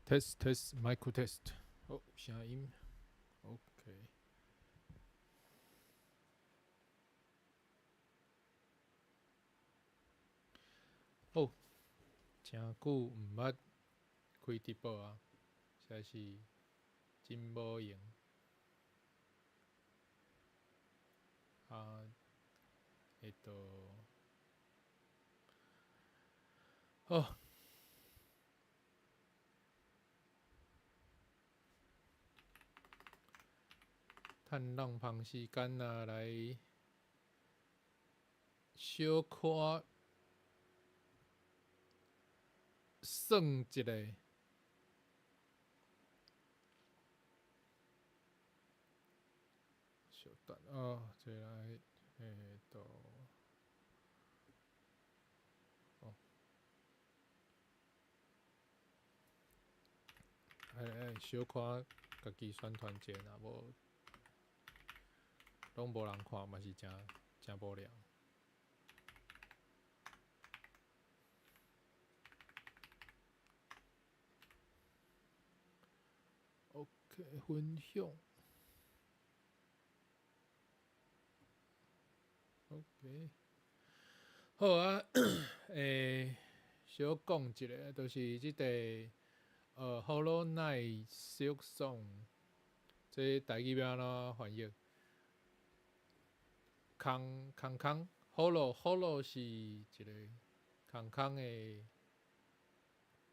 Test test mic test，好，聲音，OK。好，誠久毋捌開直播啊，實在是真無閒。啊，好。趁浪芳時間啊，來小可算一下。小等啊，這來哦，愛小可家己宣傳者，若無攏無人看嘛是誠誠無聊。OK，分享。OK，好啊，小講一下，就是這個《Hollow Knight Silksong》，這台語欲按怎翻譯？空空空，Hollow Hollow 是一個空空的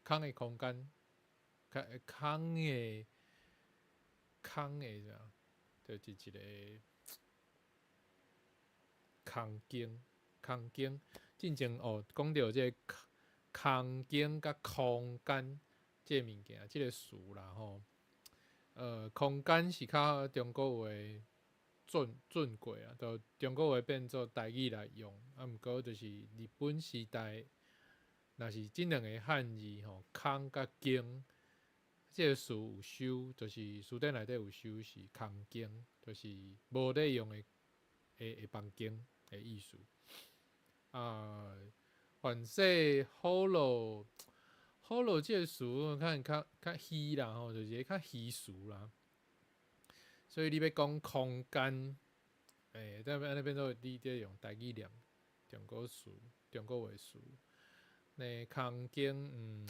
空的空間，空空的空的啥？就是一個空間，空間。進前哦，講著這個空間佮空間這個物件，這個詞啦吼。空間是較中國話轉轉過啊，就中國話變做台語來用。啊，毋過就是日本時代，若是這兩個漢字吼，空佮間，這個詞有收，就是辭典內底有收是空間，就是無咧用的的房間的意思。啊，反正 hollow hollow 這個詞，較較較虛啦吼，就是較虛詞啦。所以你欲講空間，但按呢變做你咧用台語念中國詞、中國話詞。那空間，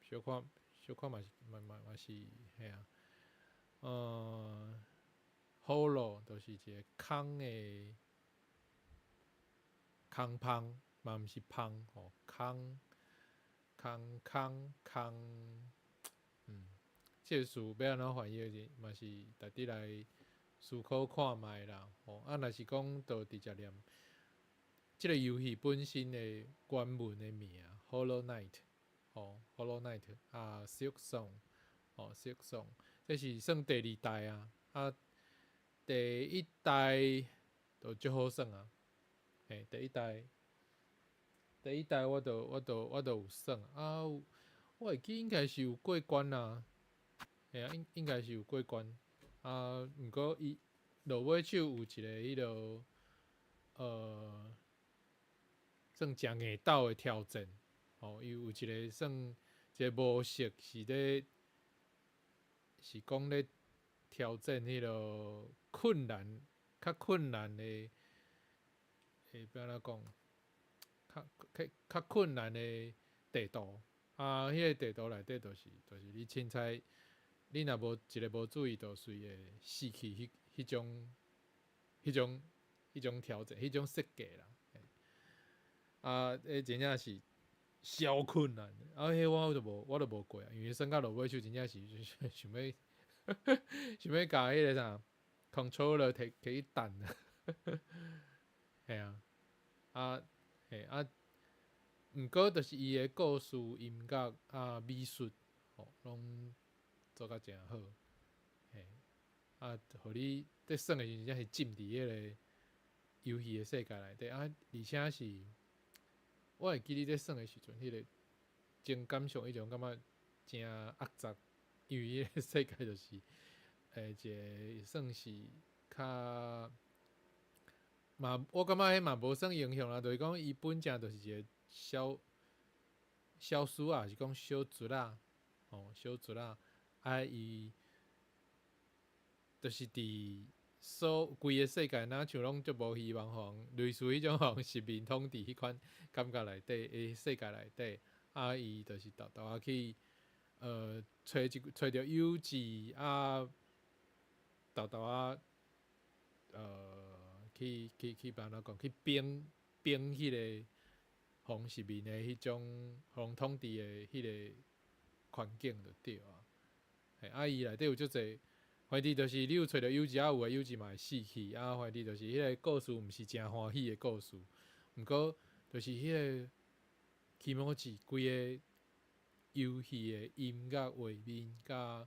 小可小可嘛是嘛嘛嘛是嘿啊，hollow 就是一個空的空芳，嘛毋是芳吼，空空空空，這個詞欲按怎翻譯是嘛是值得來思考看覓啦吼。啊，若是講就直接念這個遊戲本身的原文的名《Hollow Knight》吼，《Hollow Knight》啊，《Silksong》吼，《Silksong》這是算第二代啊，啊，第一代就足好耍啊，嘿，第一代，第一代我就有耍啊，我會記應該是有過關啊，嘿啊，應應該是有過關啊，毋過伊落尾手有一個彼落，算誠硬鬥的挑戰，吼，伊有一個算一個模式是咧，是講咧挑戰彼落困難，較困難的，欲按怎講？較較較困難的地圖，啊，彼個地圖內底就是你凊彩，你若無一个無注意，就隨會死去彼彼種彼種彼種挑戰，彼種設計啦。啊，彼真正是超困難的，啊，彼我就無過啊，因為算到落尾手真正是想欲想欲共彼個啥 controller 摕摕去彈啊，嘿啊，啊，嘿啊，毋過就是伊的故事、音樂啊、美術，吼，攏做甲誠好，嘿，啊，予你佇耍的時陣，真正是浸佇彼個遊戲的世界內底，啊，而且是，我會記你咧耍的時陣，彼個情感上彼種感覺誠壓雜，因為彼個世界就是，一個算是較嘛，我感覺彼嘛無算英雄啦，就是講伊本正就是一個小小輸啊，是講小卒仔，吼，小卒仔，啊伊就是佇所規个世界，若像攏足無希望，予人類似彼種予人殖民統治彼款感覺內底的世界內底，啊伊就是沓沓仔去揣著幼稚啊，沓沓仔去欲按怎講？去反反彼个予殖民的彼種予人統治的彼个環境就對啊。嘿，啊伊內底有足濟，反正就是你有揣著幼稚啊，有的幼稚嘛會死去啊。反正就是彼个故事毋是誠歡喜的故事，毋過就是彼个 kimochi 規个遊戲的音樂、畫面佮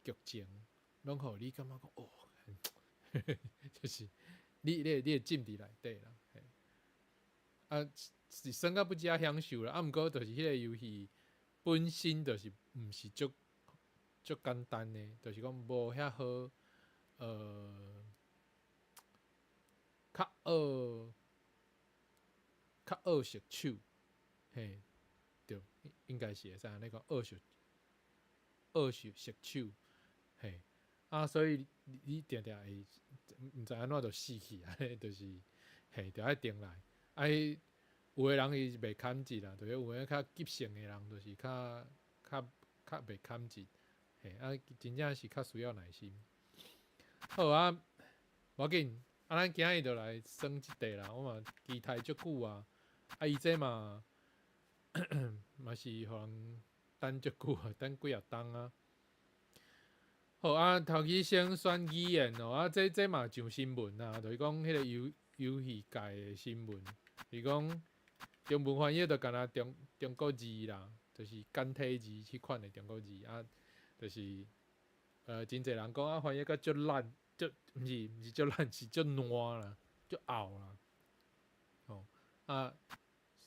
劇情，攏予你感覺講哦，就是你會浸佇內底啦。嘿，啊是算甲不遮享受啦，啊毋過就是彼个遊戲本身就是毋是足足簡單的，就是講無遐好，較學熟手，嘿，對，應該是會使按呢講，學熟手，嘿，啊，所以你定定會毋知按怎就死去啊，就是，嘿，著愛重來，啊，有的人伊是袂堪折啦，就是有的較急性的人，就是較袂堪折，嘿，啊，真正是較需要耐心。好啊，無要緊，啊，咱今日就來耍這塊啦，我嘛期待足久啊，啊，伊這嘛嘛是予人等足久啊，等幾若冬啊。好啊，頭起先選語言哦，啊，這嘛上新聞啊，就是講彼个遊戲界的新聞，是講中文翻譯就敢若中國字啦，就是簡體字彼款的中國字啊，就是真濟人講啊，翻譯甲足爛，足毋是足爛，是足爛啦，足漚啦。吼啊，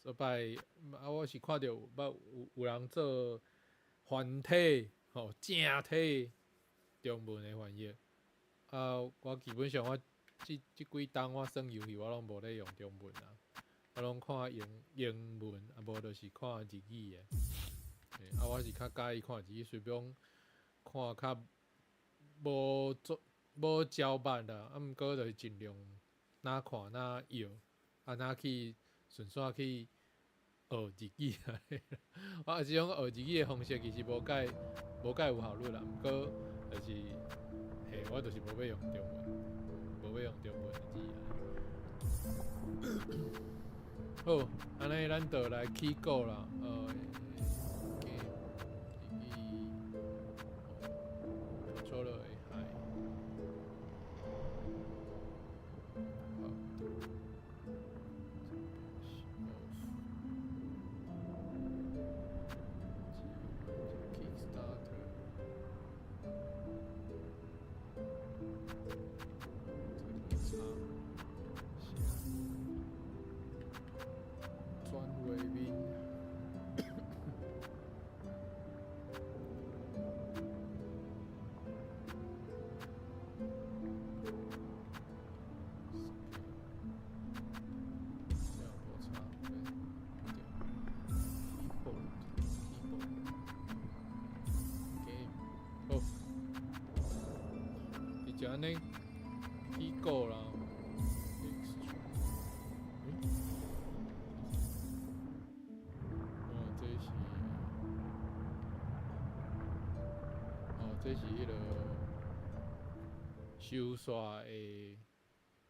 煞擺啊，我是看著有捌有人做繁體吼正體中文的翻譯，啊，我基本上我這幾冬我耍遊戲我攏無咧用中文啊，我攏看英文，啊無就是看日語的。啊，我是較佮意看日語，雖講看較無做無焦目啦，啊，毋過就是盡量若看若搖，啊，若去順紲去學日語啊。我這種學日語的方式其實無蓋有效率啦，毋過就是，嘿，我就是無欲用中文，無欲用中文的字啊。好，按呢咱就來起鼓啦，日語，錯落會好。Kickstarter，這個差，轉畫面。這樣無差，對，keyboard keyboard game 好，就按呢起鼓啦。Extra，欸？哦，這是，哦，這是彼个收煞的，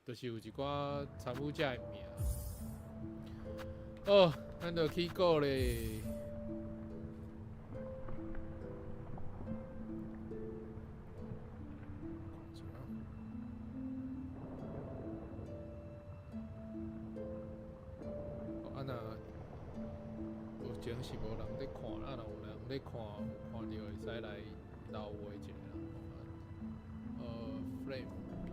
就是有一寡參與者的名。哦，咱就起鼓咧。啊若目前是無人咧看，啊若有人咧看，有看著會使來留話一下啦。Frame。按呢。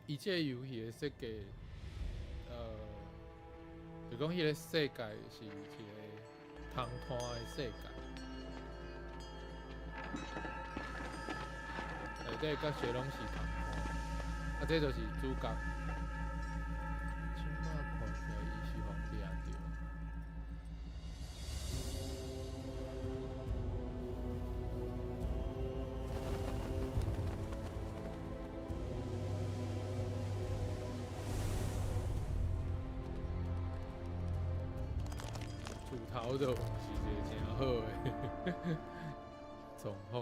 伊這个遊戲的設計，就講彼個世界是一個空曠的世界，內底角色攏是空曠，啊，這就是主角。這馬看起來伊是予掠著。厝頭就毋是一個誠好的狀況。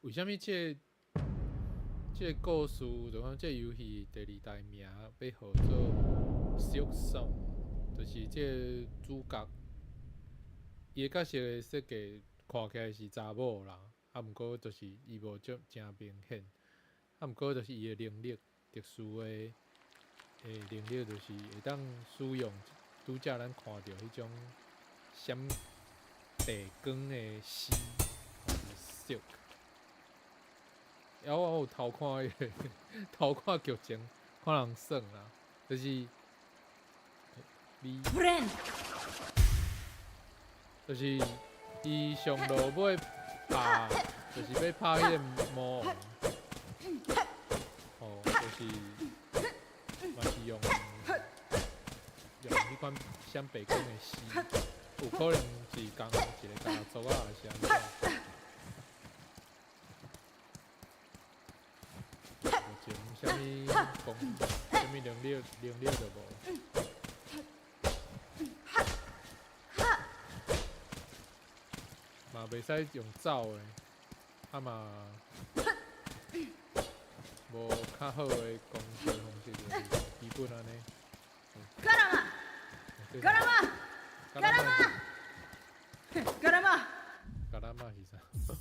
為啥物這個這個故事，就講這個遊戲第二代名欲號做《Silksong》，就是這個主角，伊的角色的設計看起來是查某啦，啊，毋過就是伊無足誠明顯，啊，毋過就是伊的能力，特殊的能力就是會當使用拄才咱看著彼種閃白光的絲，silk。啊，我有偷看彼個，偷看劇情，看人耍啦，就是你，就是伊上路尾拍，就是欲拍彼個魔王，哦，就是嘛是用彼款閃白光的絲，有可能是仝一個家族啊，還是按怎？目前啥物講，啥物能力都無。嘛袂使用走的，啊嘛無較好的攻擊方式，就是基本按呢。卡拉瑪，卡拉瑪，卡拉瑪，卡拉瑪，卡拉瑪是啥？我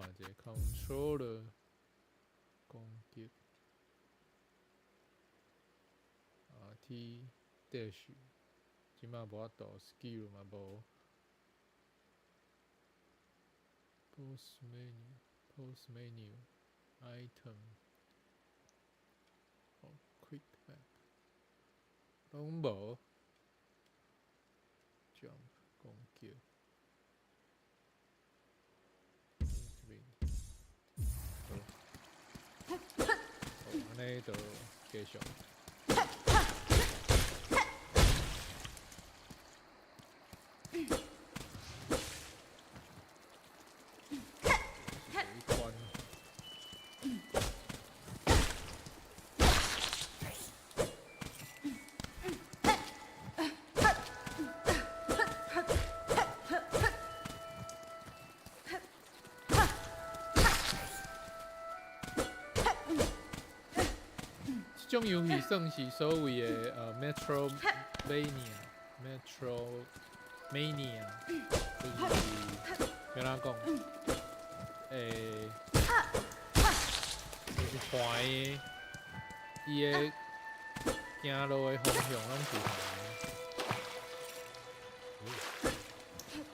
看一下，controller 攻擊，RT dash，這馬無法度，skill 嘛無。Pause menu, pause menu, item，哦，quick map，攏無。Jump 攻擊，這邊，好，好，按呢就繼續。是一關。這種遊戲算是所謂的Metroidvania，Metroidvania，就是欲按怎講？就是橫的，伊的行路的方向攏是橫的。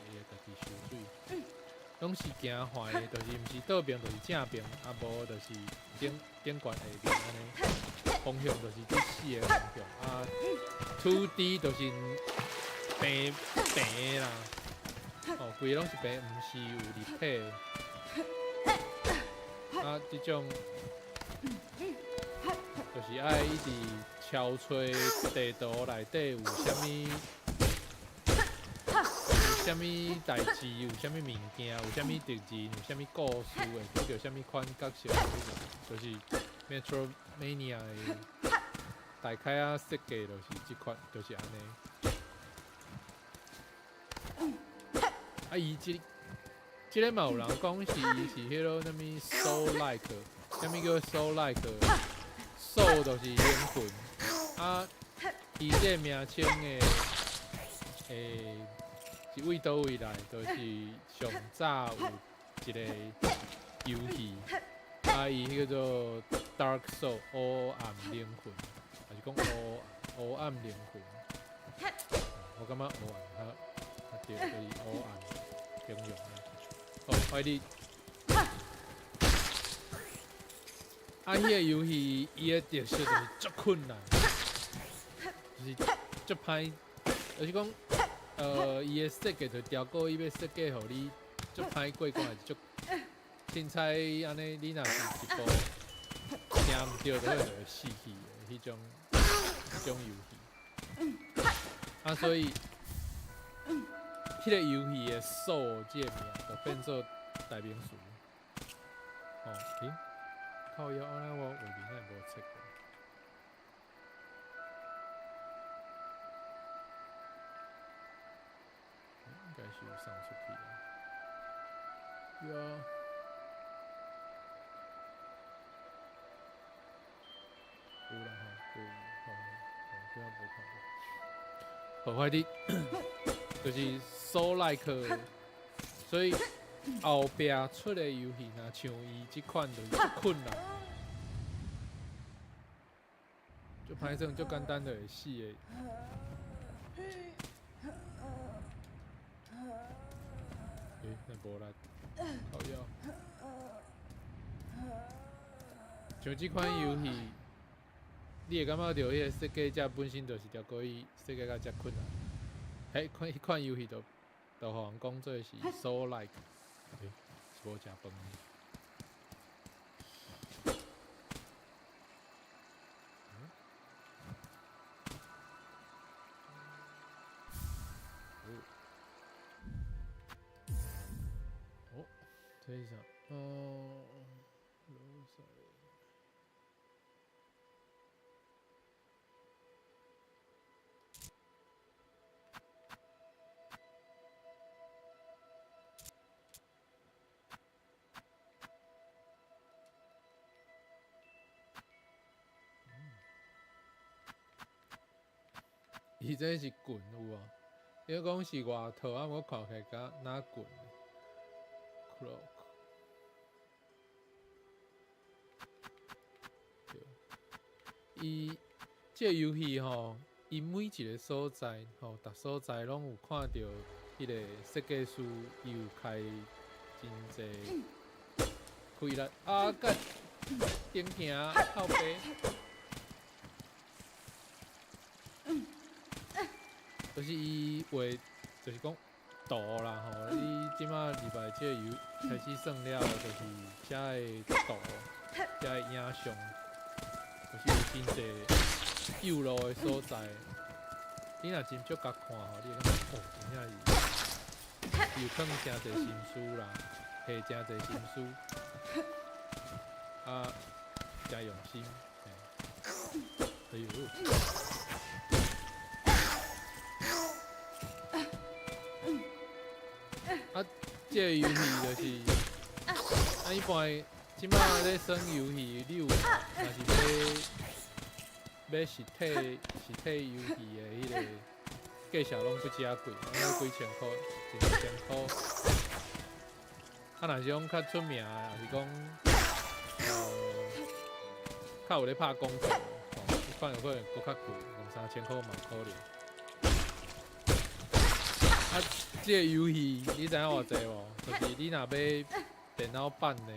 伊會家己收水，攏是行橫的，就是毋是倒爿就是正爿，啊無就是頂頂懸下面按呢。方向就是這四个方向啊，2D 就是平平的啦，哦，規个攏是平，毋是有立體的。啊，這種就是愛一直敲揣地圖內底有啥物，有啥物代誌，有啥物物件，有啥物敵人，有啥物故事，會拄著啥物款角色，就是 Metroidvania 的大概仔設計就是這款，就是按呢。啊，伊這個嘛有人講是伊是彼落啥物 Soul Like，啥物叫 Soul Like？ Soul 就是靈魂，啊，伊這個名稱的，是為佗位來？就是上早有一個遊戲，啊，伊彼叫做 Dark Soul 黑暗靈魂，還是講黑暗靈魂？我感覺黑暗較較對，就是黑暗形容啊。好，快啲！啊，彼個遊戲伊的特色就是足困難，就是足歹，就是講，伊的設計就調過伊欲設計予你足歹過關，還是足凊彩按呢？你若是一步行毋對，就可能會死去的彼種遊戲。啊，所以彼個遊戲的 Soul 這個名就變做代名詞。哦，欸？靠腰，按呢我畫面敢會無切過？應該是有送出去啊。呀，有啦吼，有吼，吼，拄仔無看著。好，快啲，就是 Soul-like，所以後壁出的遊戲，若像伊這款就是足困難，就歹算足簡單就會死的。欸，那無力，靠腰。像這款遊戲，你會感覺著彼個設計者本身就是著故意設計甲遮困難。彼款彼款遊戲就予人講做是 Soul-like，欸，是無食飯。嗯？哦，哦，這是啥？哦，老細。伊這是棍有無？你講是外套啊，我看起來敢若棍。Cloak。對。伊這個遊戲吼，伊每一個所在吼，逐所在攏有看著彼個設計師，伊有開真濟開力啊！幹，頂行靠北。就是伊畫，就是講圖啦吼。你這馬入來這個遊開始算了，就是遮的圖，遮的影像，就是有真濟幼路的所在。你若真少共看吼，你會感覺哦，真正是有囥誠濟心思啦，下誠濟心思，啊，誠用心。哎呦！啊，這個遊戲就是，啊，一般這馬咧耍遊戲，你有若是買實體遊戲的彼個價錢攏不遮貴，攏幾千箍，一兩千箍。啊，若是講較出名的，抑是講，較有咧拍廣告，吼，彼款有可能閣較貴，兩三千箍嘛有可能。啊，這個遊戲你知影偌濟無？就是你若買電腦版的，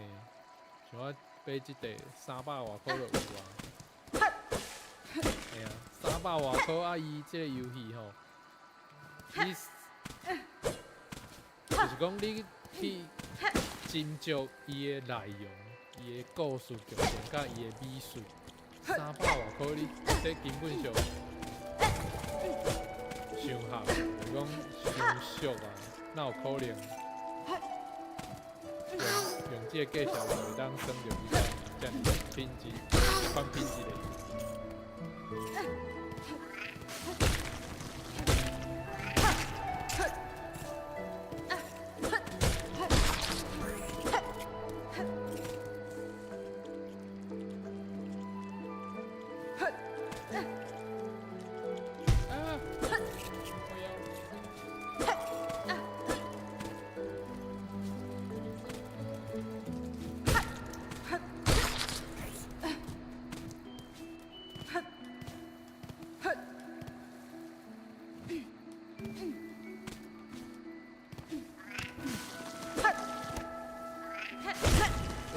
像我買這塊300外箍就有啊。嘿啊，三百外箍啊！伊這個遊戲吼，你就是講你去斟酌伊的內容、伊的故事劇情佮伊的美術，三百外箍你這根本上傷合，就是講傷俗啊！哪有可能用這個價錢就會當耍著這款遮爾品質、這款品質的遊戲？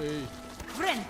欸。 Friend.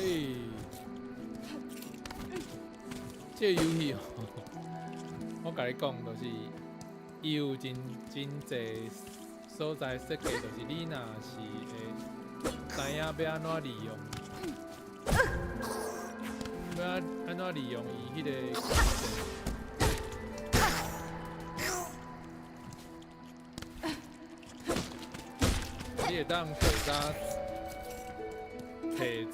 欸，這個遊戲哦，我共你講，就是伊有真真濟所在設計，就是你若是會知影欲按怎利用，欲按怎利用伊彼个機制。你會當提早提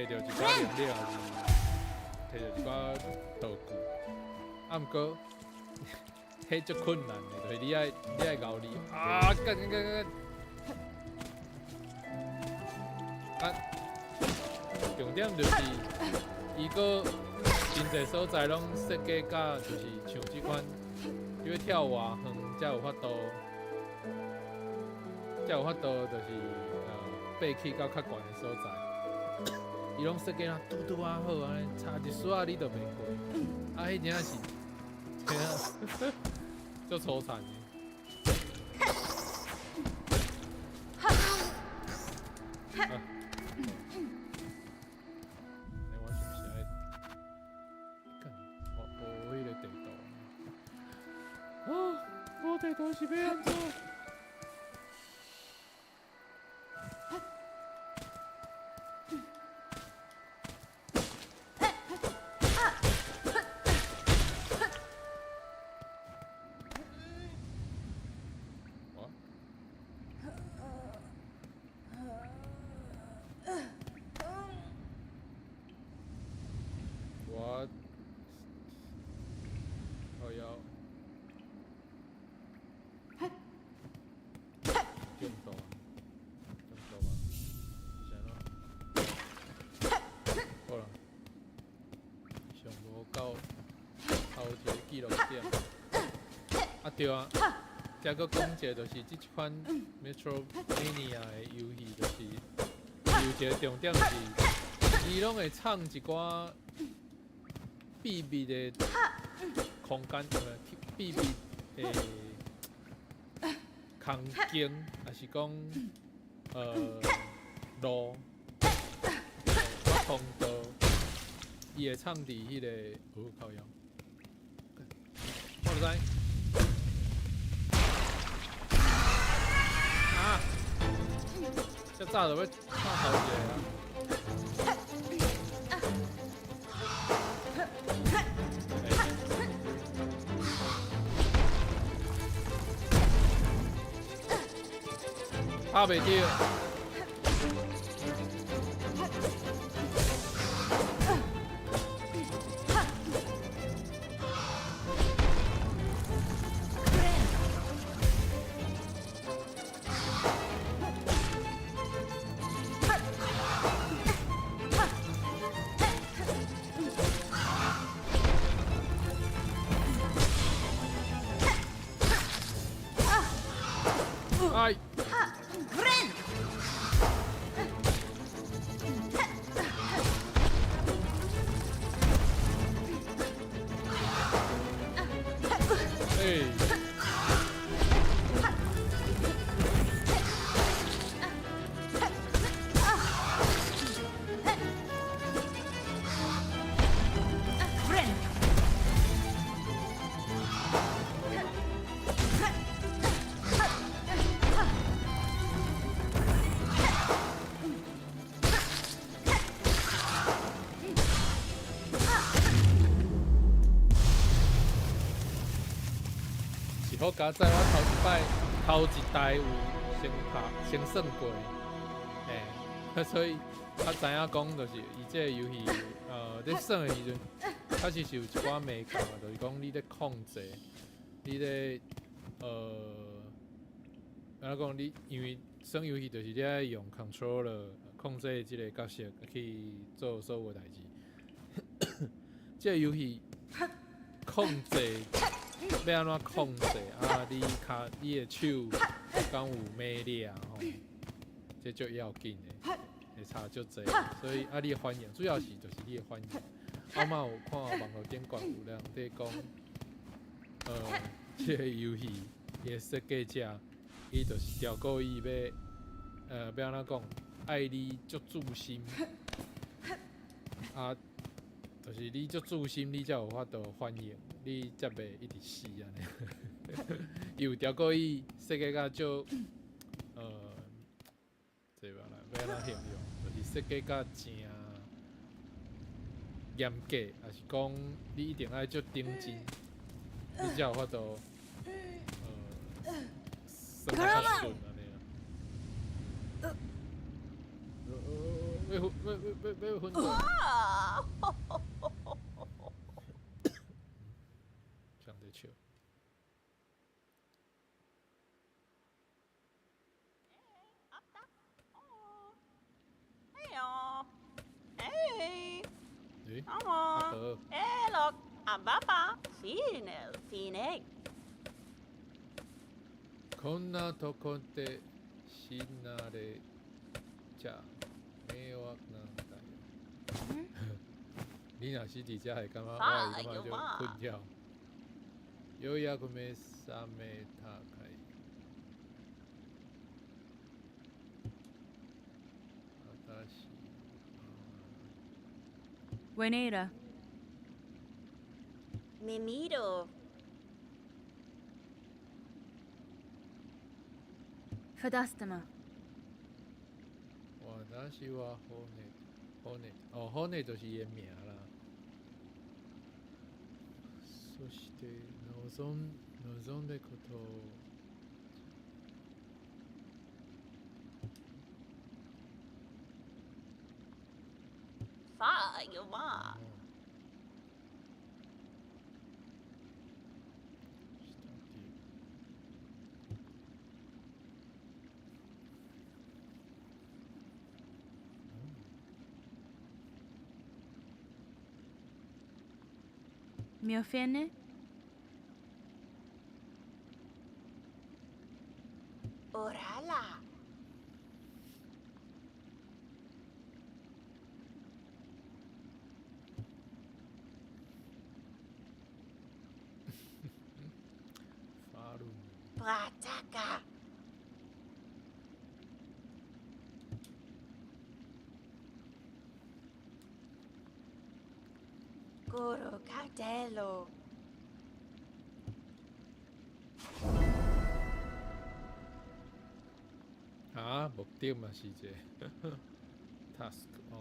著一寡能力，抑是提著一寡道具。啊，毋過，彼足困難的，就是你愛𠢕你啊，幹幹幹幹！啊，重點就是伊閣真濟所在攏設計甲就是像這款，你欲跳偌遠才有法度就是爬去到較懸的所在。伊攏設計啊拄拄仔好按呢，差一絲仔你就袂過。啊，彼真正是，嘿啊，足粗殘的。啊！欸，我是毋是愛？幹，我無彼个地圖。啊，無地圖是欲按怎？我我靠腰，中毒啊！中毒啊！是按怎？好啦，上無夠頭一個記錄點。啊對啊，遮閣講一個，就是這一款 Metroidvania 的遊戲，就是有一個重點是，伊攏會藏一寡秘密的空間，秘密的空間，抑是講路，通道，伊會藏佇彼个，哦靠腰，我就知。啊！遮早就欲拍頭一个啊！欸拍袂著。哎！ Friend. 好佳哉，我頭一擺頭一代有先拍先算過，欸，所以較知影講就是伊這个遊戲，咧耍的時陣，確實是有一寡眉角，就是講你咧控制，你咧按怎講你因為耍遊戲就是你愛用 controller 控制這个角色去做所有代誌。這个遊戲控制欲按怎控制啊？你跤你的手敢有魅力啊？吼，這足要緊的，會差足濟。所以啊，你的反應主要是就是你的反應。我嘛有看網路頂懸有人佇講，這个遊戲伊的設計者，伊就是著故意欲，欲按怎講，愛你足注心，啊，就是你足注心，你才有法度反應，你才袂一直死按呢。伊有著故意設計甲足，這個啦，欲按怎形容？就是設計甲誠嚴格，抑是講你一定愛足認真，你才有法度，耍較順按呢啦。欲昏欲欲欲欲昏倒。誰佇笑？欸？阿伯。こんなとこで死なれちゃ迷惑なんだよ。你若死佇遮會感覺我會感覺足困擾。ようやく目覚めたかい。新しい。 Wenera. Mimiro. Fadastama. 私はホネホネ哦，ホネ就是伊的名啦。そして望んでことを さあ、よま。したっていう。 Miofene. Orala. ファルム。 Prataka. Goro Cautello. 啊，目的嘛是一个 task 哦。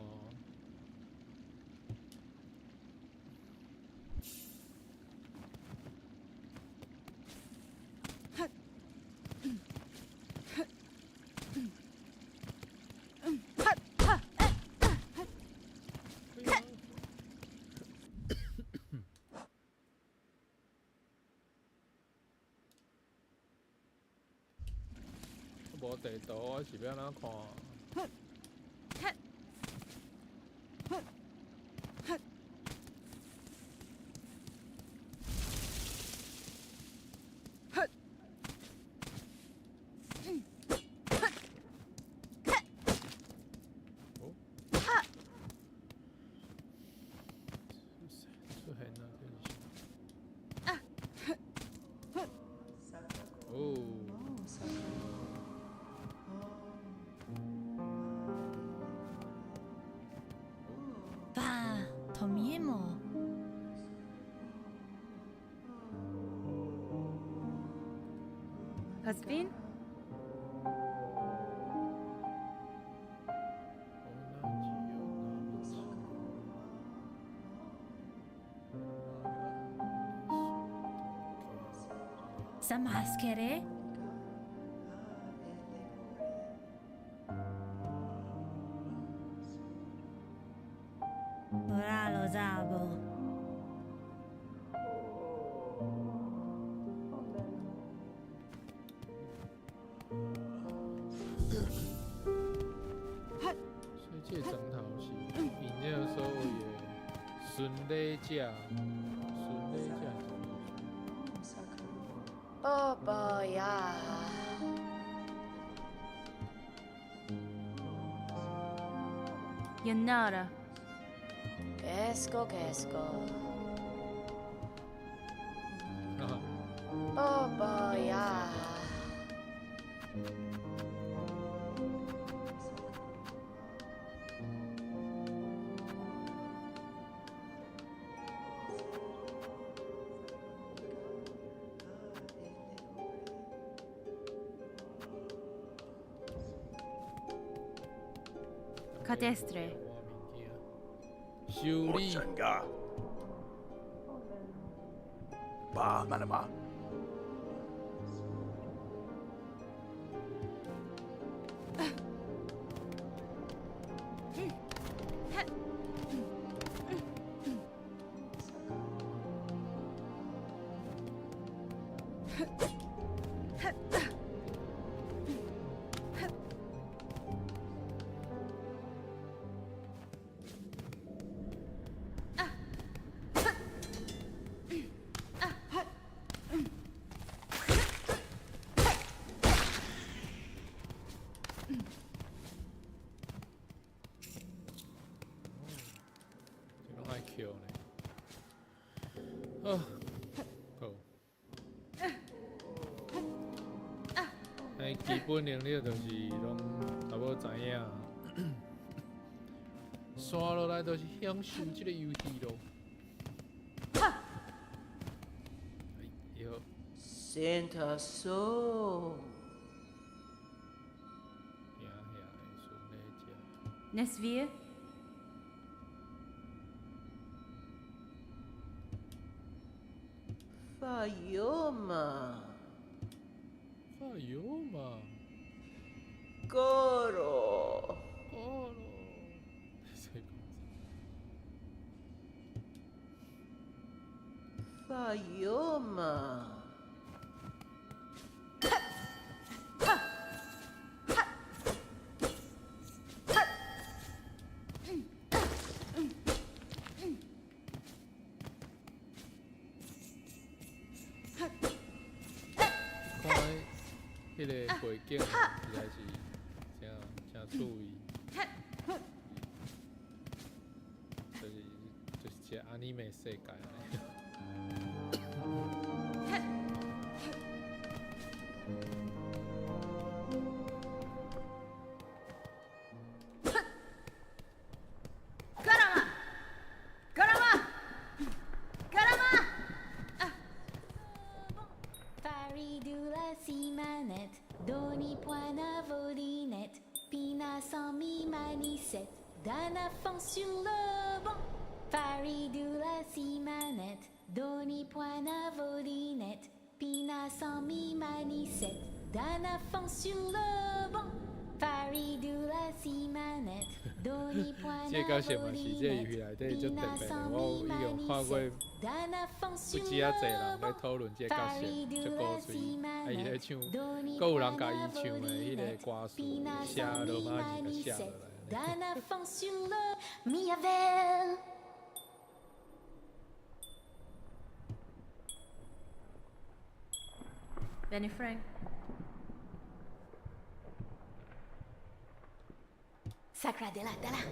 無地圖，我是欲按怎看？哦，出現啦，這是啥？哦。 Pa, Tomiemo. Pasvin? 同じような道。Samaskere. Oralo zabo. 所以這个枕頭是𪜶這个所謂的巡禮者，巡禮者是啥物意思？ Boboya. Yanara. Kesko kesko. 啊哈。 Boboya. Cadestre. 修理。 Mochanga. Ba manama. 這攏愛抾呢。啊，好。哎，基本能力就是攏差不多知影。刷落來就是享受這個遊戲咯。哎，喲。 Senta so. 兄兄的巡禮者。 Nesvir. Fayoma. 哎呦嘛！ Goro. 哦咯，這講啥？ Fayoma. 看彼個背景實在是誠誠趣味，就是一個 anime 世界按呢。 Garama. Garama. Garama. Faridula simanet, doni poina volinet, pina sans mi maniset, dana fond sur le banc. Faridula simanet, doni poina volinet, pina sans mi maniset, dana fond sur le banc. Faridula simanet, doni 這個角色嘛是這個遊戲內底足特別的，我有已經看過不止啊濟人咧討論這個角色，足古錐，啊伊咧唱，閣有人共伊唱的彼個歌詞寫羅馬字共寫落來。 Dana fond sur le Miavel. Benny Frank. Sacra de la dalla.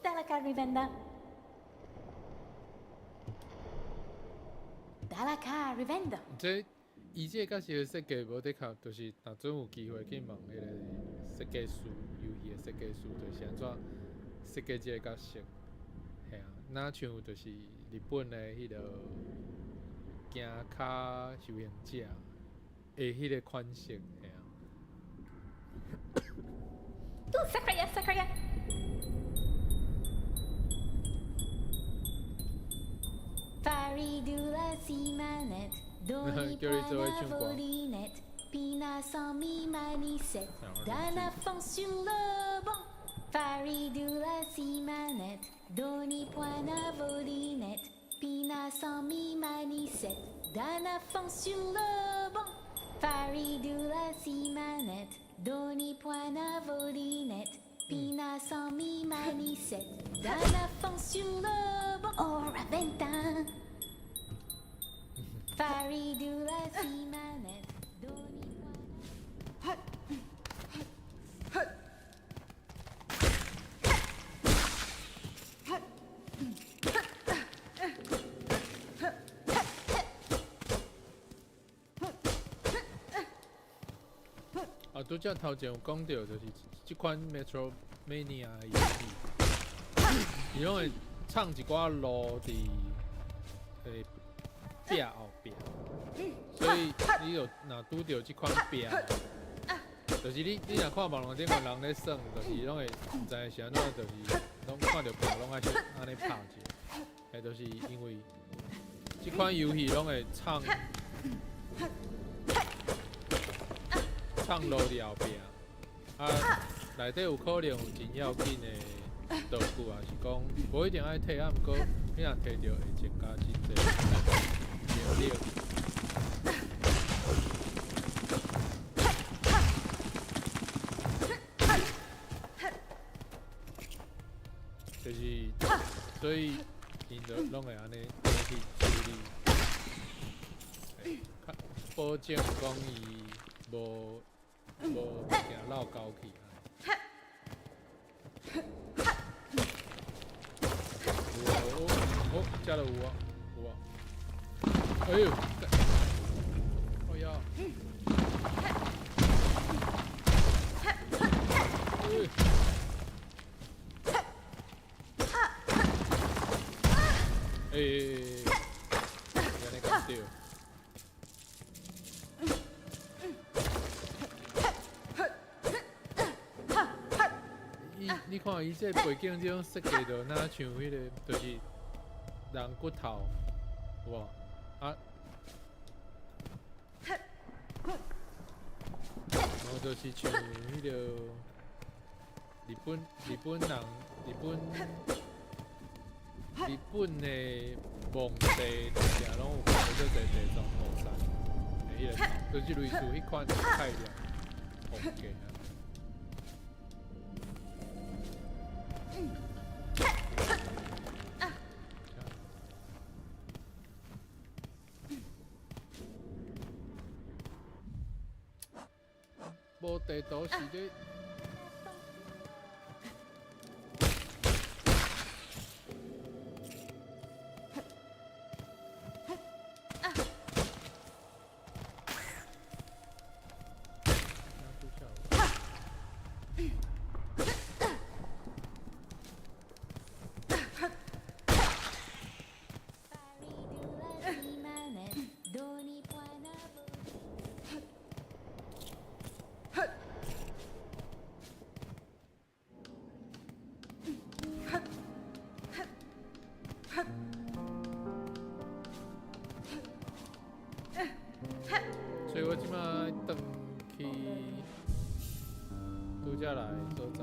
Dalla carrivenda. Dalla carrivenda. 這伊這個角色的設計無的確，就是若準有機會去問彼個設計師，遊戲的設計師，就是按怎設計這個角色，嘿啊，若像就是日本的彼個行跤修行者的彼個款式，嘿啊。 Sacra sacra. 叫你做伙唱歌。啊，拄才頭前有講著，就是這款 Metro Mania 的遊戲，伊攏會藏一寡路佇壁後壁，所以你就若拄著這款壁，就是你若看網路頂頭人咧耍，就是攏會毋知是按怎，就是攏看著壁攏愛先按呢拍一下，彼就是因為這款遊戲攏會藏。藏路佇後壁，啊，內底有可能有真要緊的道具，抑是講無一定愛提，啊，毋過你若提著會增加真濟能力。就是，所以𪜶就攏會按呢去處理，較保證講伊無物件落溝去。有啊，哦，遮就有啊，有啊。哎喲，哎呀！欸，按呢敢對？伊，你看伊這背景這種設計，就若像彼個，就是人骨頭，有無？啊，然後就是像彼個日本人，日本的皇帝，定定攏有看到這地藏菩薩的彼個頭，就是類似彼款概念風格啊。無地圖是咧。所以我這擺轉去拄才來的所在。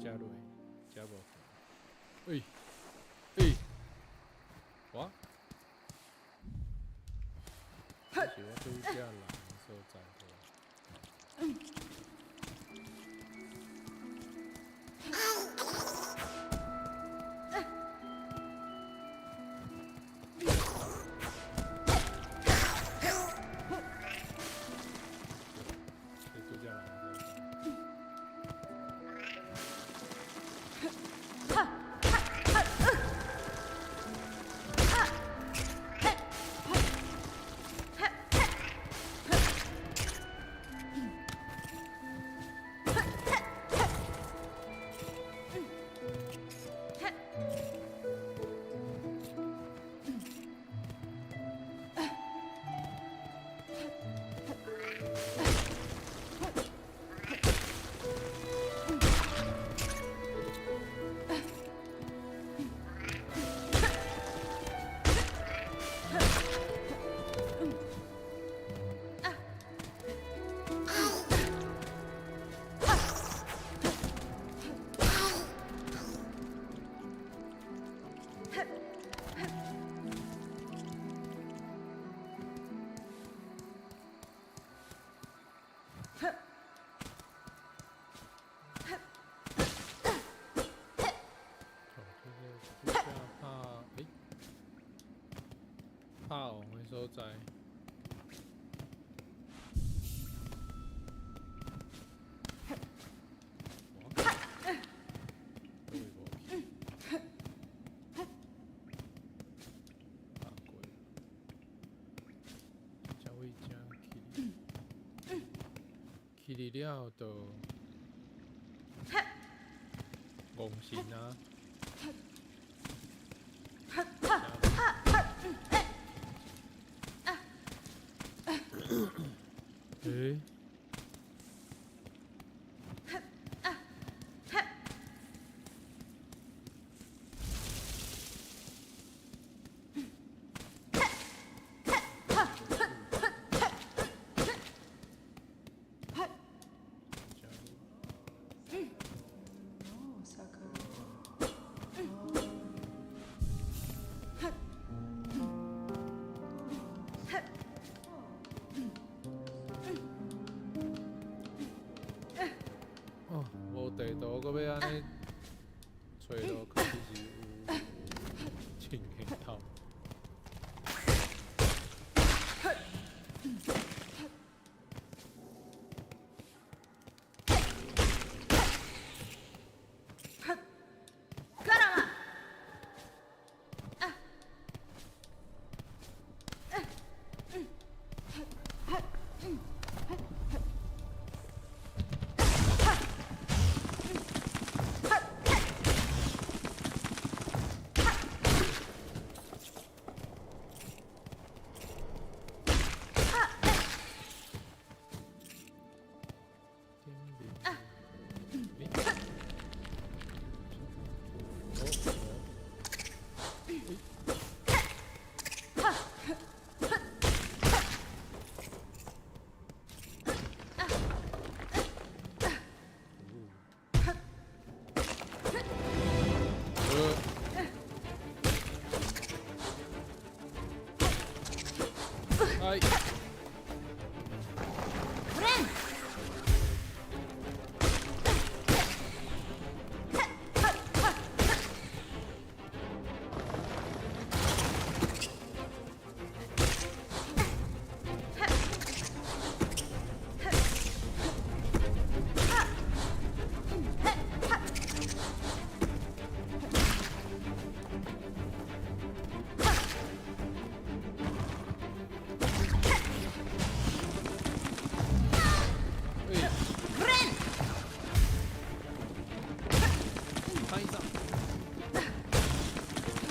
遮落，遮無。欸欸，哇！這是我拄才來的所在對吧？這拄才來的所在。所在。哇，佗位無去？啊，過。這位遮去，去了後就戇神啊！欸？哦，無地圖，閣欲按呢揣落去，其實有真硬頭。哎。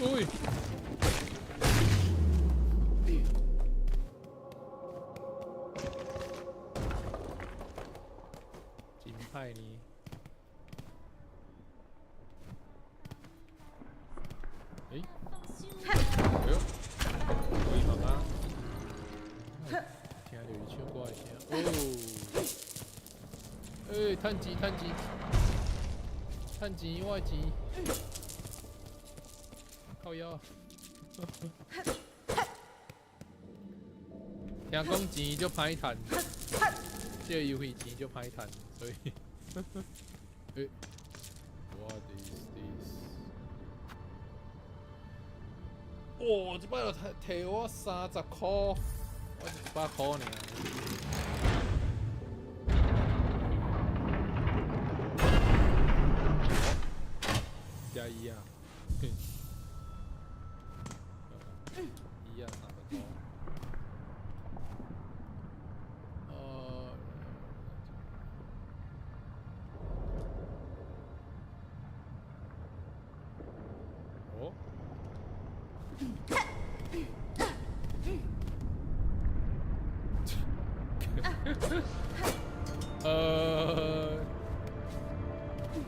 喂，真歹呢。欸？哎喲，開門啊！聽著伊唱歌的聲。哦。欸，趁錢，趁錢，趁錢，我的錢。靠腰。聽講錢足歹趁，這個遊戲錢足歹趁，所以，欸，What is this？哇！這擺就提我30箍，我100箍爾。加一啊！一啊，30箍。哦。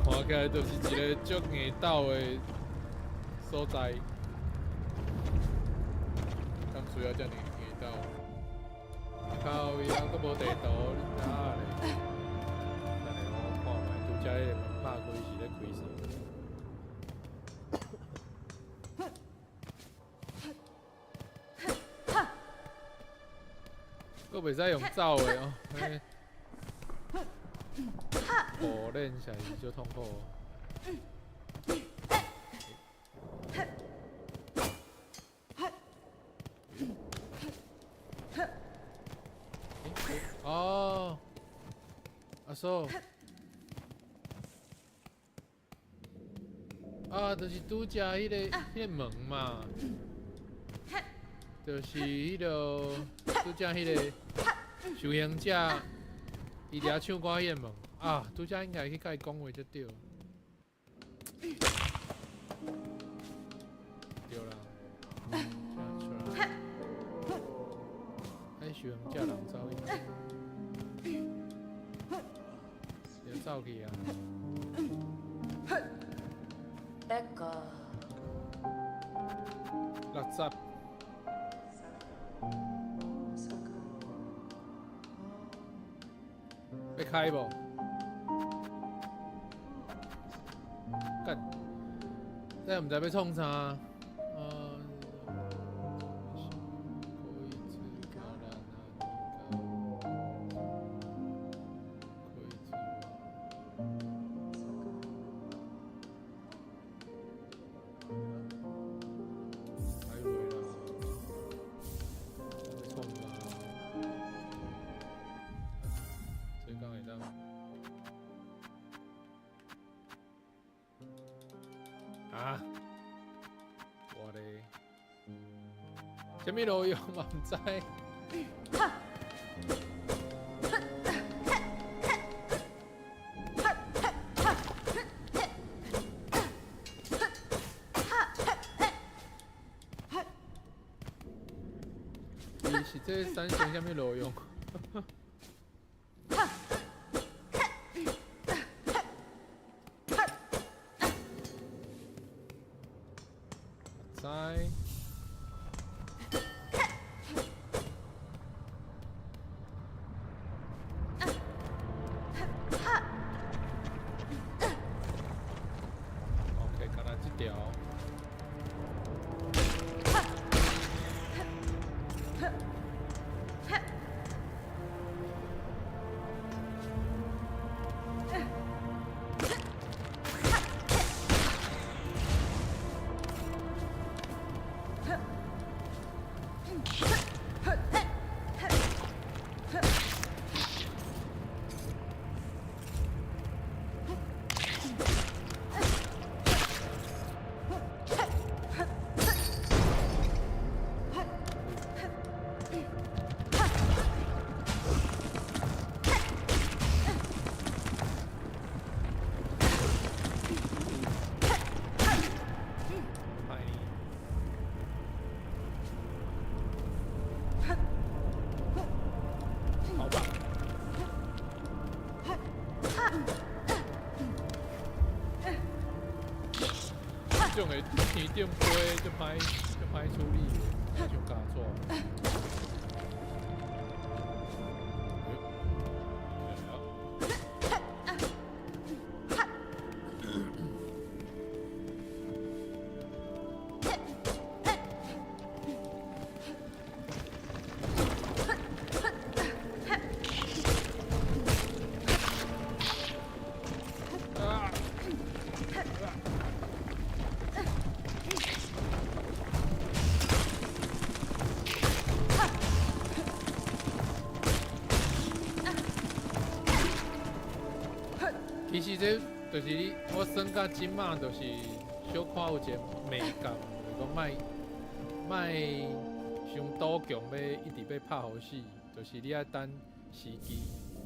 看起來就是一个足硬鬥的所在，敢需要遮爾硬鬥？靠腰，閣無地圖，你知影咧？等下我看覓，拄才彼個門拍開是咧開啥？閣袂使用走的哦，苦練實在是足痛苦。欸哦，阿嫂，啊，就是拄才彼个门嘛，就是彼个拄才彼个受刑者，伊伫遐唱歌彼个门啊，拄才应该去共伊讲话才对。对啦，这出来，哎，受刑者人走去哪？就走去啊！ Ecco. 60。欲開無？幹，這毋知欲創啥。哎袂啦，欲創啥？這敢會當？啊！我咧，啥物路用嘛毋知。伊是這產生啥物路用？知。OK，敢若這條。歹呢。好吧。這種的天頂飛就歹處理的，像膠紙。欸，來了。啊！其實這就是你，我耍到這馬，就是小可有一個美感，就是講莫莫傷賭強，欲一直欲拍予死，就是你愛等時機，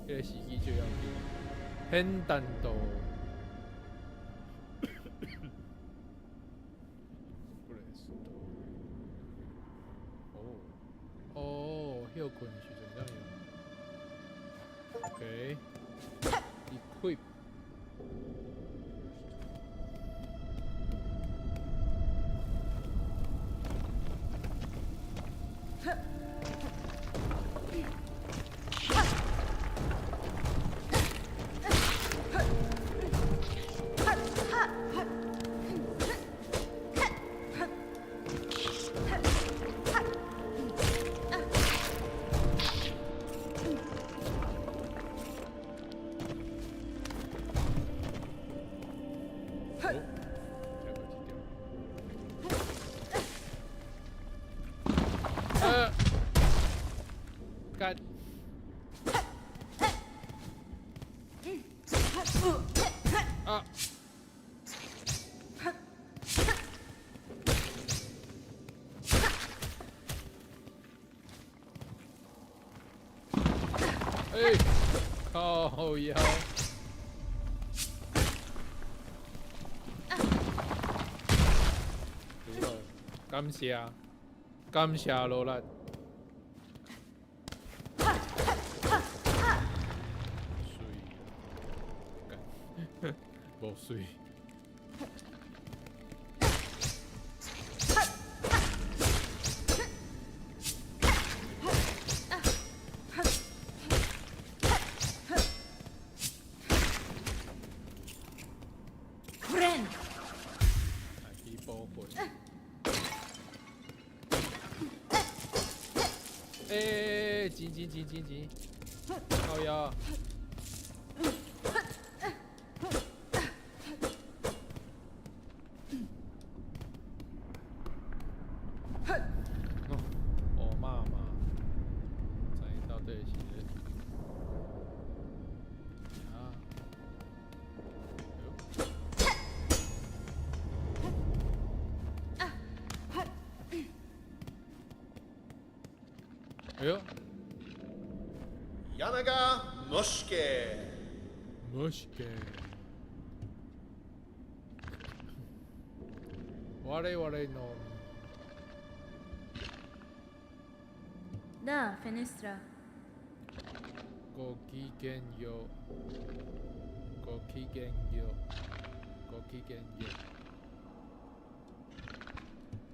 彼個時機最要緊。很單度。不認識。哦哦，歇睏的時陣才用。OK。Equip。哦，這個這條。干。啊！欸，靠腰！感謝，感謝努力。媠，幹，無媠。 Friend. 來去補血。欸，錢錢錢錢錢，靠腰。哦，我媽媽，知到底是咧？啊，哎呦， Yanaga Mushke. 無是嘅。我々の Da, fenestra. ごきげんよう。ごきげんよう。ごきげんよ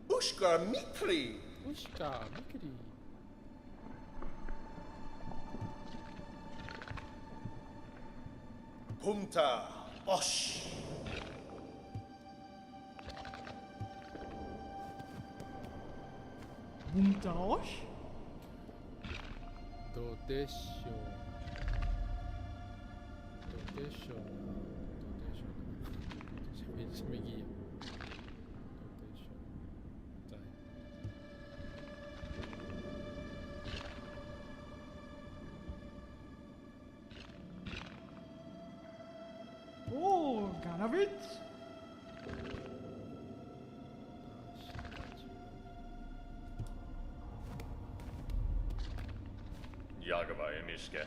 Ushka Mitri. う。ウシカ、ミキリ。 Pumta Osh. Bumta Osh? どうでしょう。どうでしょうな。どうでしょうな。什麼什麼意？どうでしょう。知。 Oh, Ganovich? Yagaba Emishke.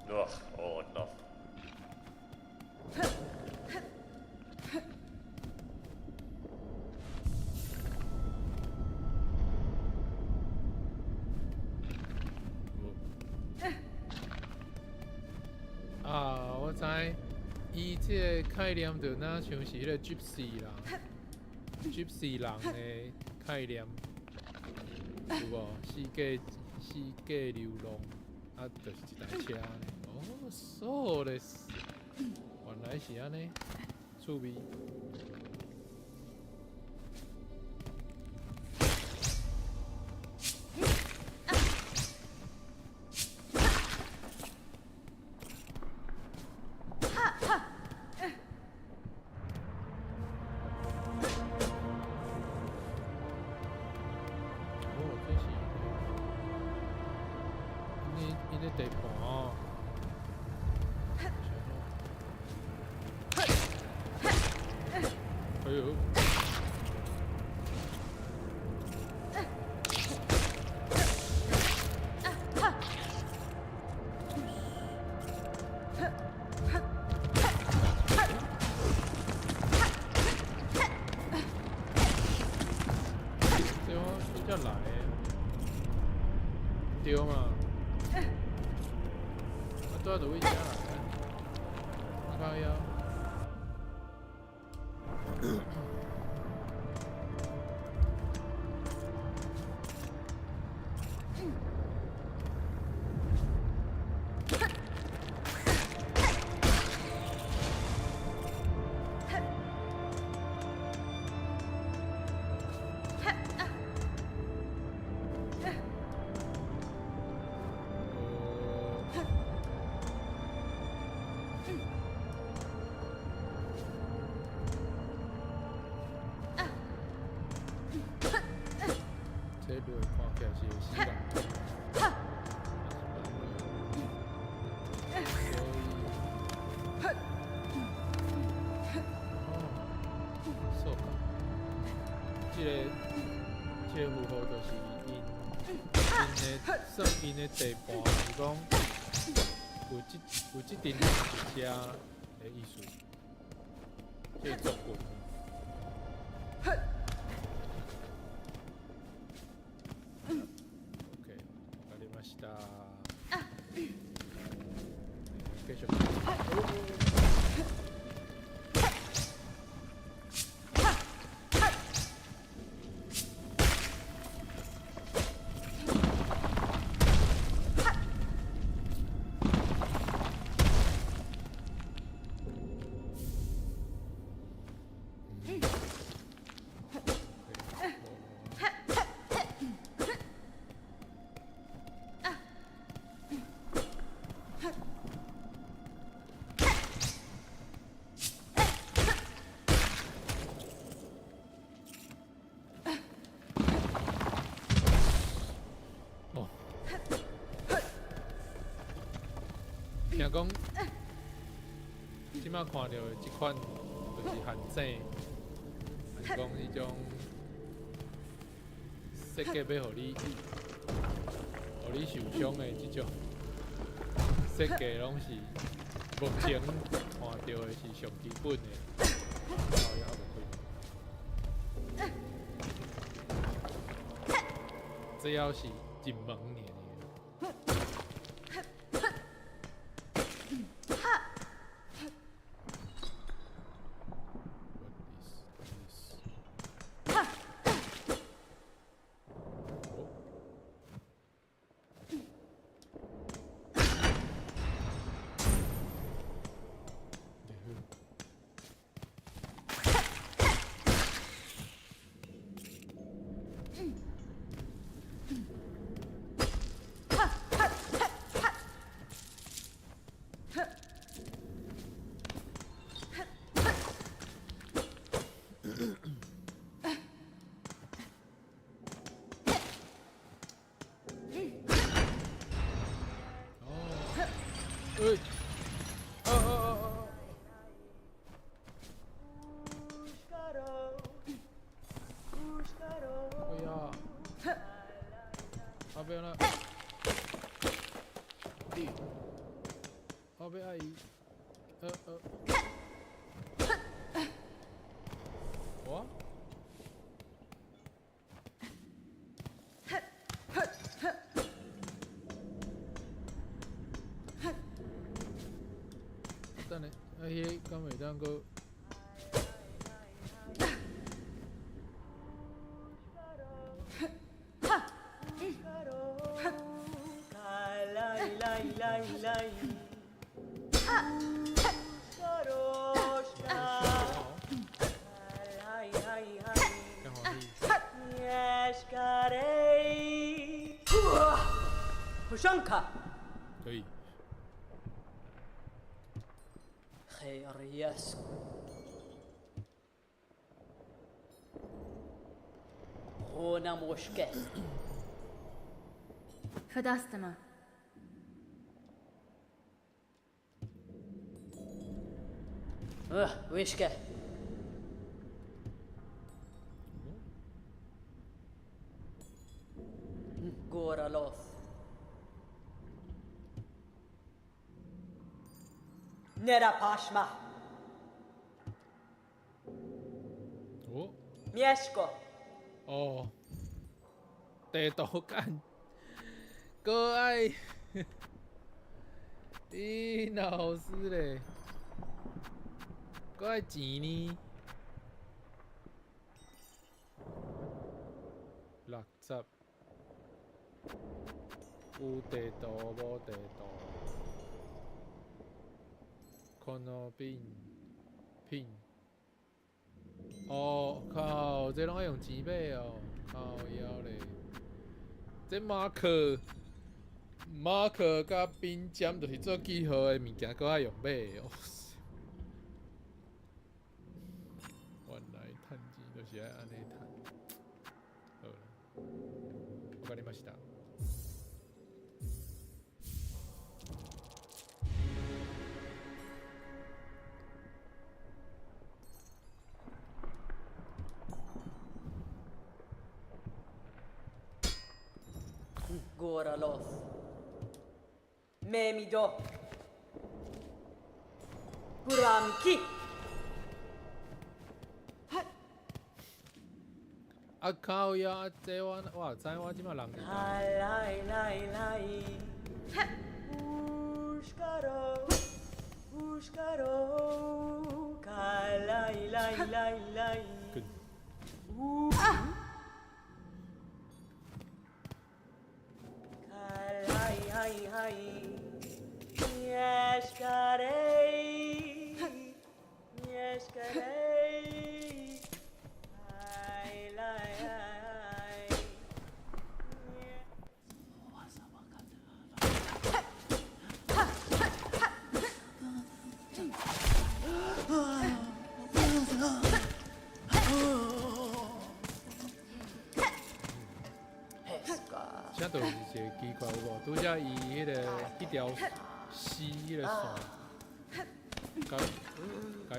Ugh, all enough. 啊，我知，伊這個概念就若像是彼個 Gypsy 人，Gypsy 人的概念，有無？四界流浪，啊，就是一台車按呢。哦，そうです。原來是按呢，趣味。哦，這是𪜶的地盤哦。哎呦！對啊，這才來的。對嘛？啊，對啊，就為遮來的。啊，靠腰。哦。咧落，看起來是會死人。所以，哦，そうか。這個符號就是𪜶的算𪜶的地盤，是講有這陣人佇遮的意思，這個族群。OK，わかりました。繼續。哦，聽講，這擺看著的這款就是陷阱，還是講彼種設計欲予你受傷的這種設計，攏是目前看著的是上基本的。靠也無開。只要是入門爾爾。What is this? 哦，哦，欸，啊啊啊啊！哎呀，阿伯啦，阿伯阿姨，我？等下，啊，彼个敢會當閣？真歡喜。可以。 خير غونا مشكل. فداستما. اه ويشكا. غورالوف نرا باشما. 哦。 ميشكو. 哦，地圖感，閣愛，你老師咧，閣愛錢呢？60，有地圖無地圖？可能變品。哦，靠！這攏愛用錢買哦，靠腰咧！這馬克、馬克佮筆尖就是做記號的物件，閣愛用買的哦。原來趁錢就是愛按呢趁。好啦。かりました。 Goralof. Memido. Guramki. 啊靠呀！啊這我我知我這馬人佇佗。 Lai lai lai. Ushkaro. Ushkaro. Kalai lai lai lai. 滚！ Kalai hai hai. Yeshkarei. Yeshkarei. Lai lai lai. 這就是一个奇怪有無？拄才伊彼个彼條絲彼个線，共共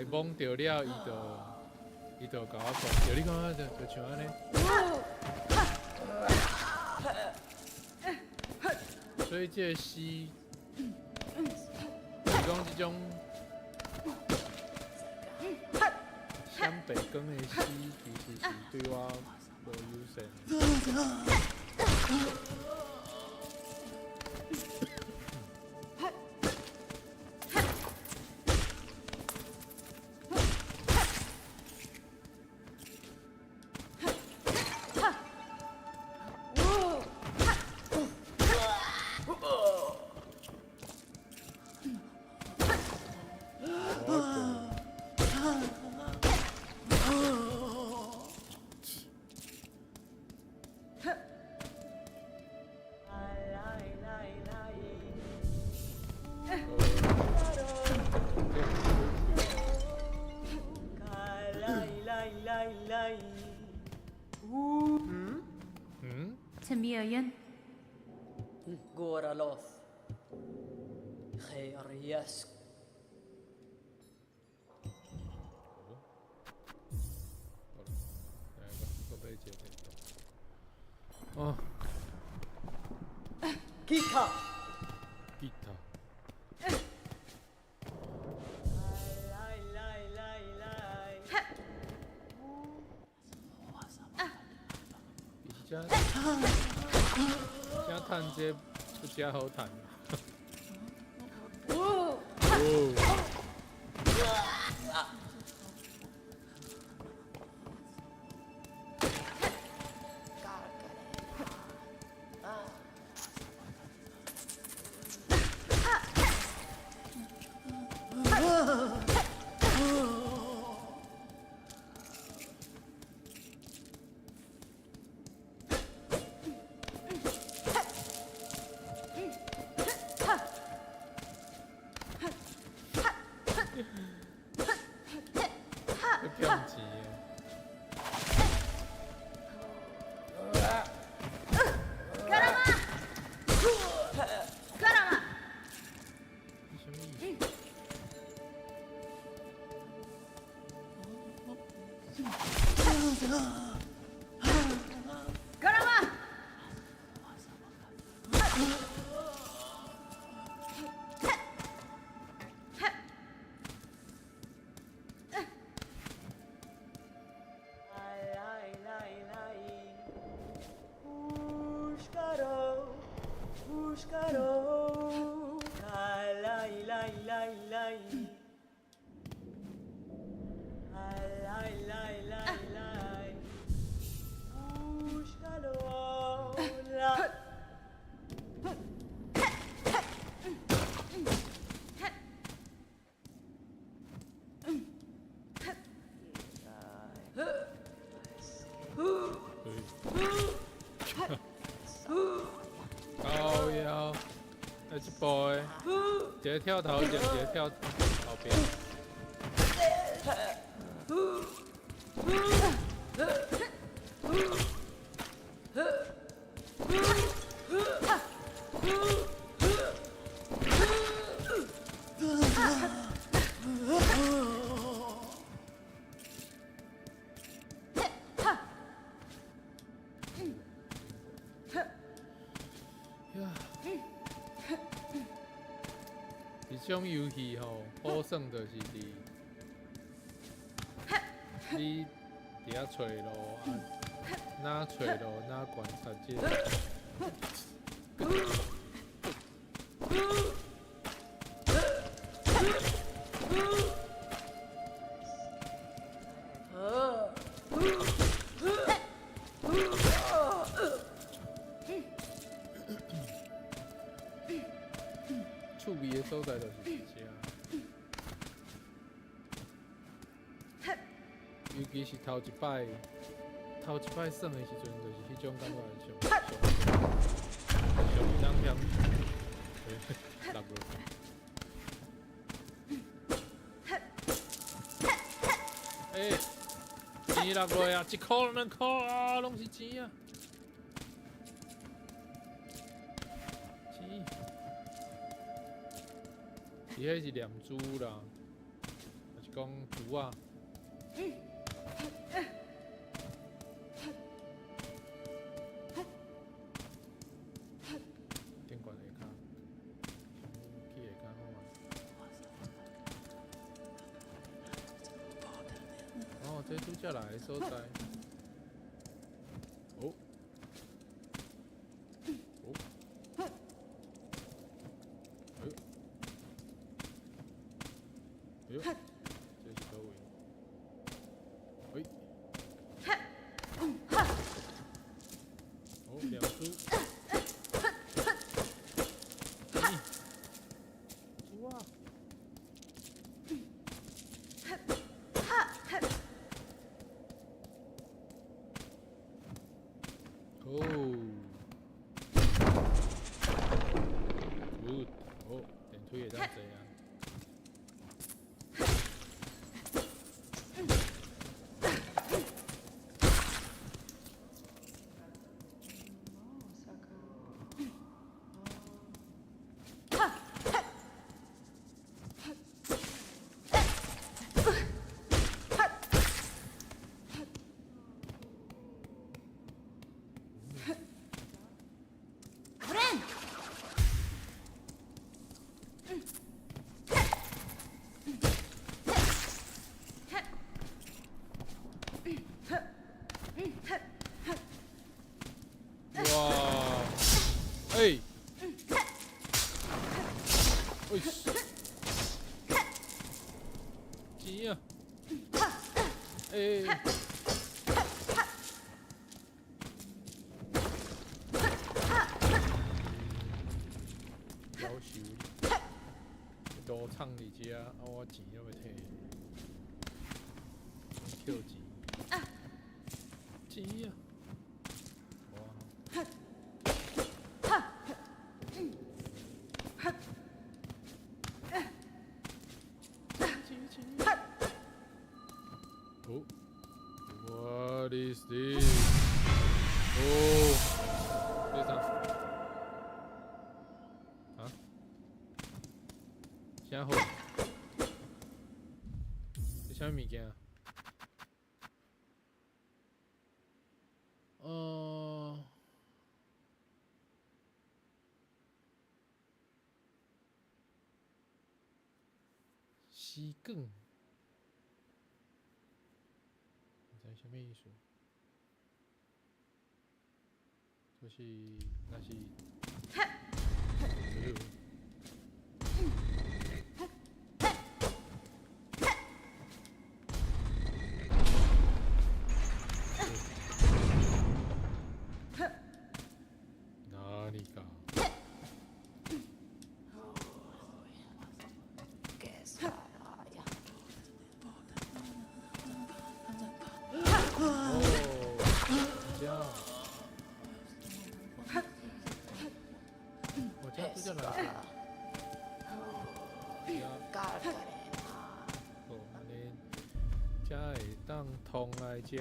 伊摸著了，伊就共我講，著你看就像按呢。所以這个絲，是講這種閃白光的絲，其實是對我無友善。 Lai lai lai. Kalai lai lai lai. 嗯？ Tamiayan. Goralof. Khairiask. 好啦，來吧，閣買一个電動。哦， Kika. 吉他。 Lai lai lai lai. 其實這這趁這不真好趁。哦。會欠錢的。 Garama. Garama. 這啥物意思？ Garama. Lai lai lai. Ushkaro. Ushkaro. Kalai lai lai lai. Lai lai lai lai. Ushkaro. La. 靠腰，啊，這步的，一个跳頭前，一个跳後壁。這種遊戲吼，好耍就是佇你佇遐揣路啊，哪揣路哪觀察這個。趣味的所在就是佇遮，尤其是頭一擺，頭一擺耍的時陣，就是彼種感覺上上上當險，落落。欸，錢落落啊，一箍兩箍啊，攏是錢啊！錢。伊彼是念珠啦，還是講珠仔？頂懸下跤，去下跤看覓。哦，這拄才來的所在。哦。哦。哎喲。哎喲，這是佗位？喂。哦，念珠。咦，珠仔。哦。Good，哦，電梯會當坐啊。ブレン。哇！欸！哎！錢啊！欸！夭壽！路藏佇遮，啊我錢猶未提，抾錢，錢啊！哇！錢錢！哦，What is this？哦，這啥？啊？啥貨？這啥物件？絲管，毋知啥物意思？就是，若是，哪裡か？哦，這樣。我這拄才來。好，按呢才會當通來遮。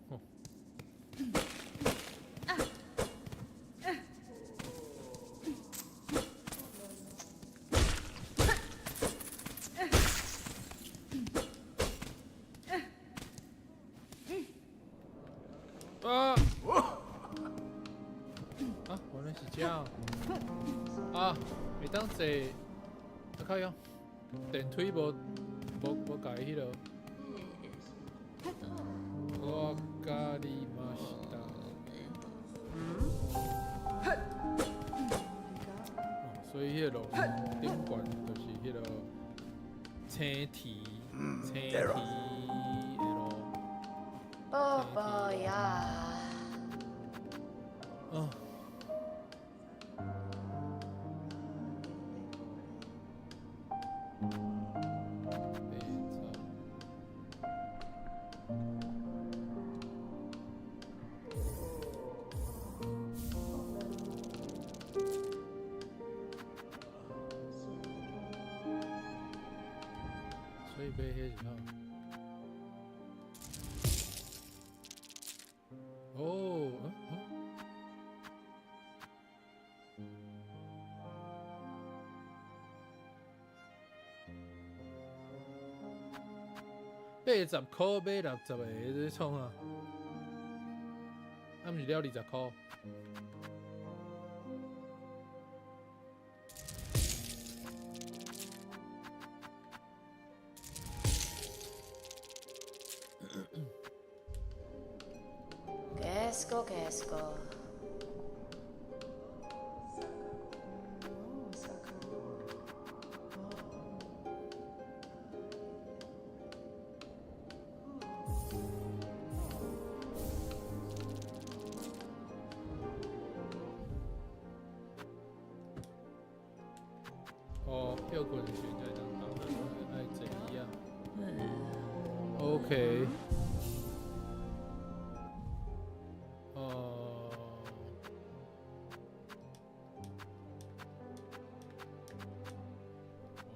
哦。會當坐，啊靠腰，電梯無共伊彼落。わかりました。哦，所以彼个頂懸就是彼个青提，青提的路。 Bobo ya. 哦。所以買彼是啥？哦，嗯嗯。80箍買60个，這創啊？啊，毋是了20箍？ Kesko kesko. 哦，歇睏時才會當打，愛坐椅啊。OK。哦。哦。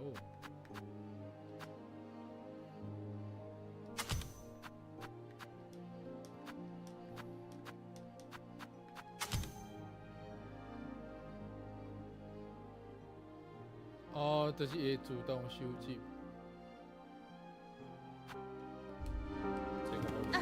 哦，就是會自動收集。這個好。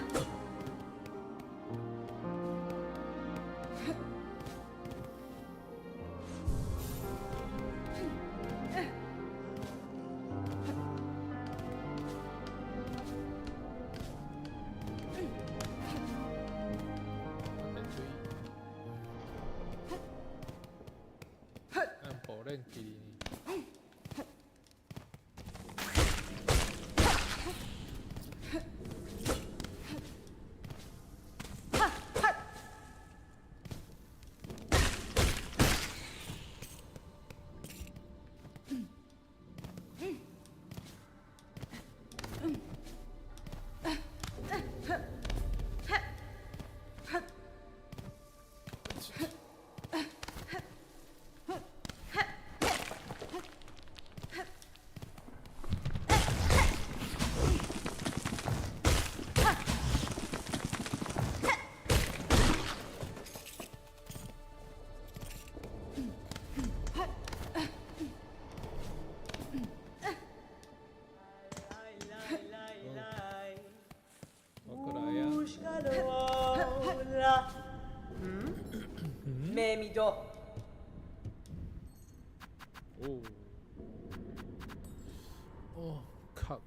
電梯。按保練機呢？我過來啊！ Memido. 哦，哦，靠！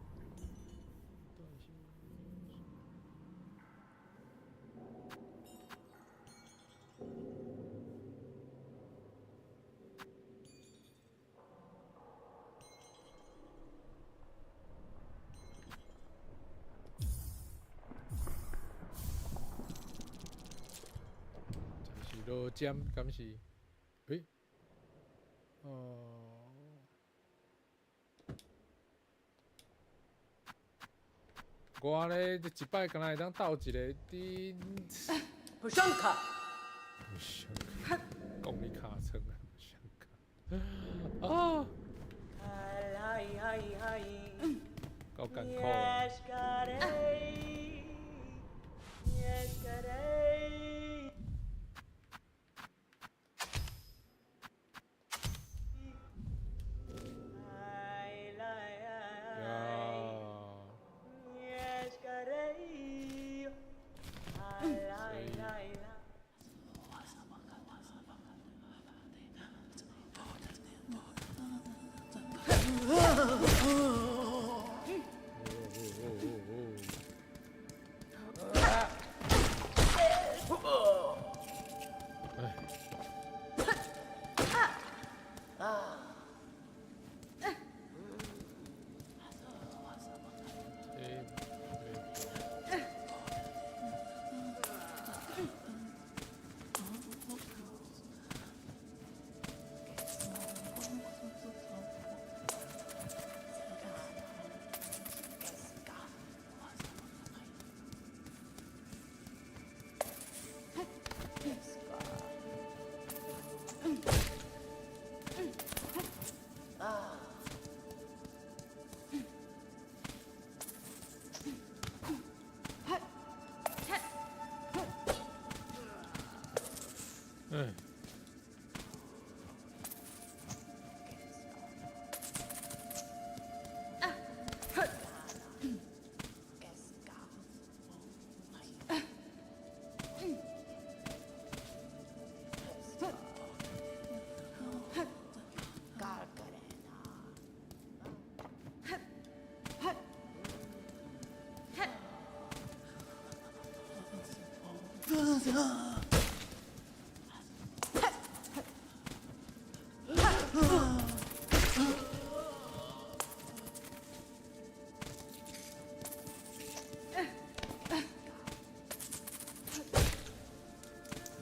暫時落針，敢是？欸？哦。我咧，這一擺敢若會當鬥一個伫。不上卡。不上卡，講你尻川啊，不上卡。啊！夠艱苦。呀。所以。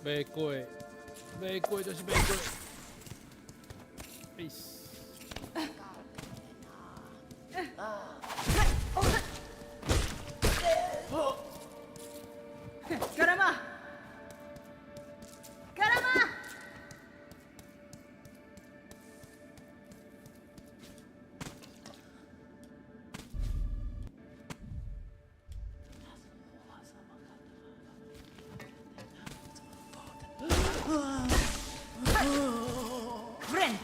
袂过，袂过就是袂过。哎。 Garama! Garama! Friend!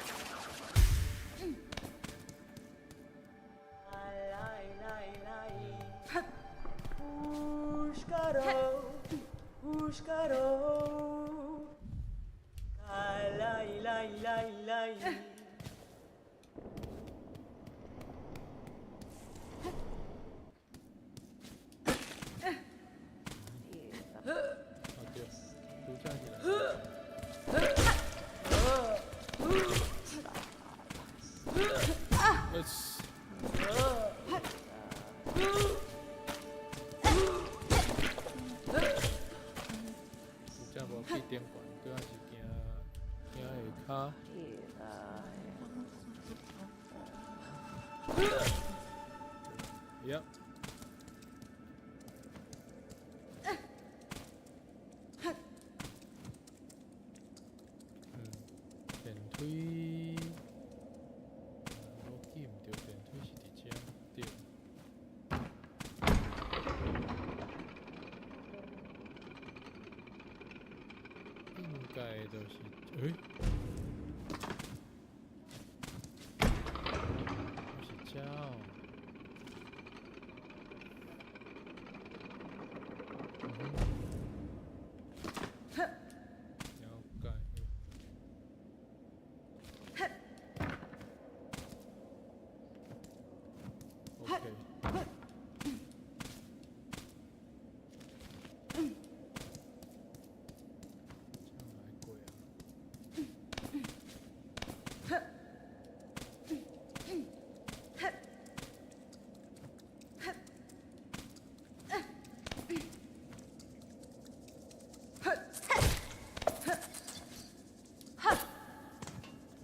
啊對，拄則是來。呃，拄則無去頂懸，主要是驚驚下跤。呀。嗯，電梯，我記毋著電梯是佇遮，對。應該就是，欸？是遮哦。嗯哼。了解。OK。這樣來過啊。哎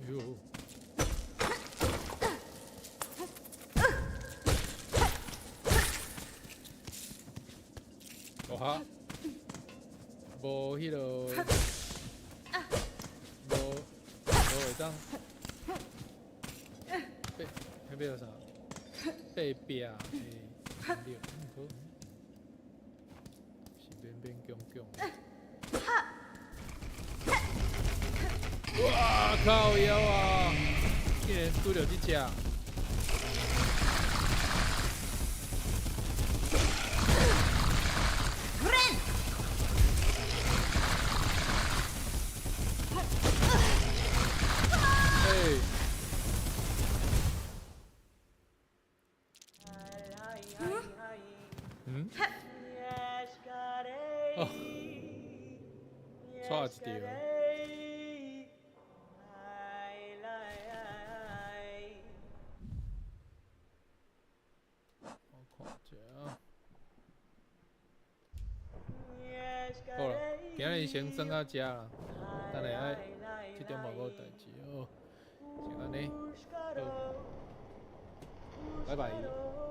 呦！哦哈，無彼个，無無會當，爬，彼叫啥？爬壁的能力，毋過是勉勉強強。哇靠腰啊！竟然拄著這隻！欸！嗯？哦，錯一條。我看一下啊。好啦，今日先轉到遮啦，等下愛這點嘛閣有代誌哦，先按呢，好，拜拜。